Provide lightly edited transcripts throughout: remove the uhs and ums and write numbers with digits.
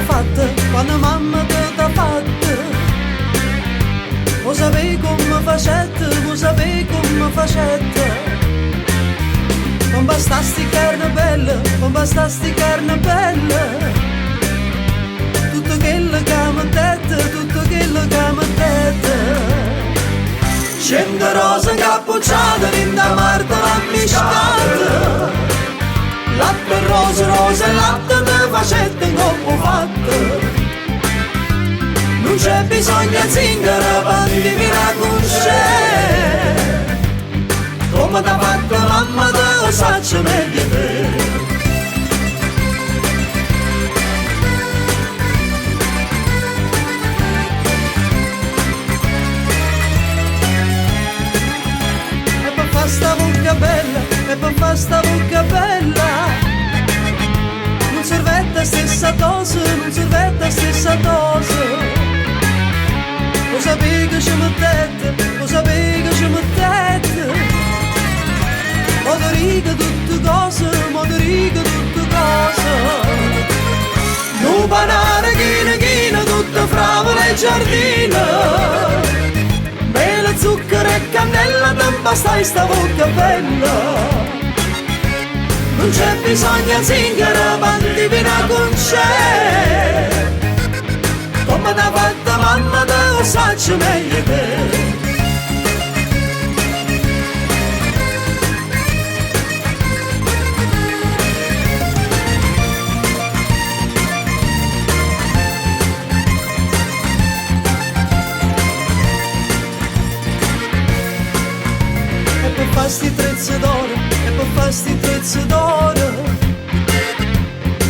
fatta, quando mamma te t'ha fatta. Vuoi sapere come facette, vuoi sapere come facette. Non basta sti carne bella, non basta sti carne bella. Tutto quello che mi dette, tutto quello che mi dette. Cento rose incappucciate, in da Marta l'ha mischiata. Latte rose, rose, latte te facette in coppo fatto. Non c'è bisogno di zingara, bandivina con c'è. Come t'ha fatto mamma te lo saccio meglio te. E per fa sta bocca bella, e per fa sta bocca bella. Non servetta la stessa dose, non servetta la stessa dose. Lo sapevi che ci mettete, lo sapevi che ci mettete. Mo te dico tutte cose, mo te dico tutte cose. Nu panare chino chino, tutta fravola e giardino. Mele, zucchero e cannella, t'impastai sta bocca bella. Non c'è bisogno di zingara, bandivina con c'è. Come t'ha fatta mamma te lo saccio meglio te. E per fa sti trezze d'oro, e per fa sti trezze d'oro.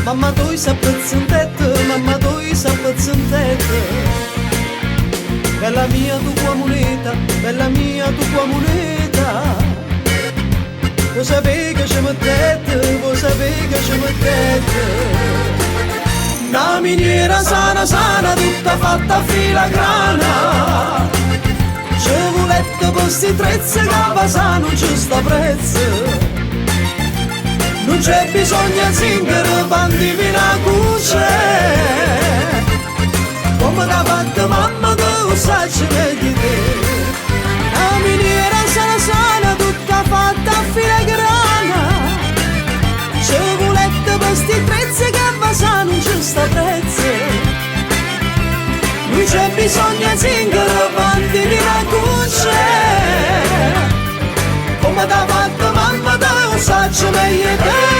Mamma tu sa pezzentetta, mamma tu sa pezzentetta. Bella mia tu qua moneta, bella mia tu qua moneta. Vuoi sapere che ci mettete, vuoi sapere che ci mettete. Una miniera sana sana, tutta fatta a filagrana. Ci volette per sti trezze che va non c'è sta prezzo. Non c'è bisogno di zingaro, bandivina cuce. Come t'ha fatto mamma te lo saccio meglio te. La miniera sana sana, tutta fatta a filagrana. Ci volette per sti trezze che va non c'è sta prezzo. Non c'è bisogno di zingaro, bandivina cuce. Come t'ha fatto mamma te lo saccio meglio te.